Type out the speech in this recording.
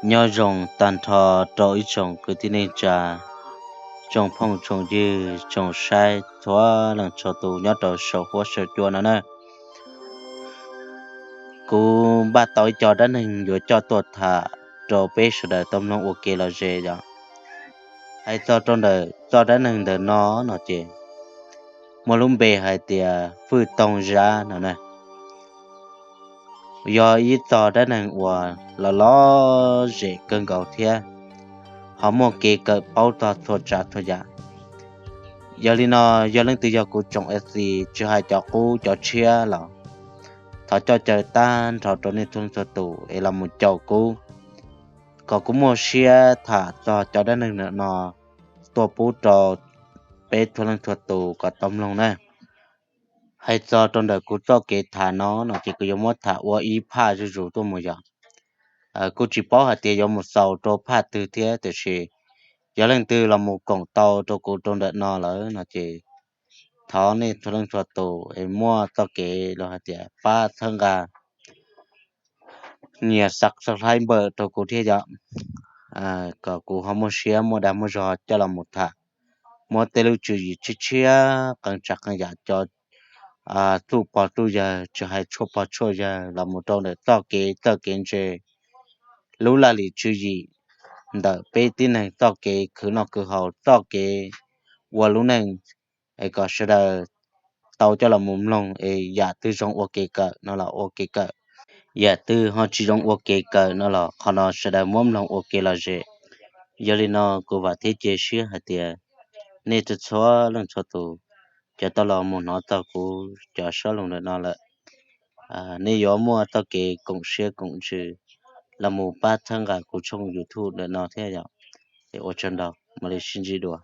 Nyob zoo tag nrho rau ib tsoom kwv tij neej tsa, tsoom phooj tsoom ywg, tsoom saib txhua leej txhua tus nyob rau saum huab saum cua no na. Kuv npaj tau ib co dab neeg yuav coj tuaj tham rau peb sawv daws tau mloog ua ke los ze yom. Hais txog rau ntawm txoj dab neeg ntawm no no ces muaj lub npe hais tias Fwj Toog Zab no na. Yog ib txoj dab neeg uas los lom zem kawg nkaus thiab ho muaj kev kawm paub txog txhua tsav txhua yam. Yog li no, yog leej twg yog kuv tsoom FC, tsis hais cov qub cov tshiab los thov coj caw tag nrho rau nej txhua leej txhua tus es los mus caum kuv, kom kuv muaj siab tham txog cov dab neeg no tuaj pub rau peb txhua leej txhua tus kom tau mloog na. Hais txog rau ntawm kuv txoj kev tham no no ces kuv yuav muab tham ua ib phaj zuj zus tuaj mus yom. Kuj tsis paub hais tias yuav mus xaus rau phaj twg thiab, tiam sis yog leej twg los mus koom tau rau kuv rau ntawm no lawm no ces thov nej txhua leej txhua tus es muab txoj kev los hais tias pab txhawb nqa, nias subscribe npawm rau kuv thiab yom, kom kuv ho muaj siab muaj dag muaj zog coj los mus tham, muab tej lub tswv yim tshiab tshiab qee tsav qee yam cov txuj pog txuj yawg, tsis hais tshuaj pog tshuaj yawg los mus rau ntawm txoj kev txawj kev ntse, lub laj lim tswv yim ntawm peb tib neeg txoj kev khwv noj khwv haus, txoj kev ua lub neej, es kom sawv daws tau coj los mus mloog es yam twg zoo ua kev kawm no los ua kev kawm, yam twg ho tsis zoo ua kev kawm no los qhov no sawv daws muab mloog ua kev lom zem. Yog li no kuv vam thiab cia siab hais tias nej txhua txhua leej txhua tus cov tau los mus hnov txog kuv cov sob lus ntawm no lawm, nej yuav muaj txoj kev koom siab koom ntsws los mus pab txhawb nqa kuv tshooj YouTube ntawm no thiab yom. Es ua tsaug ntau, mam li sib ntsib dua.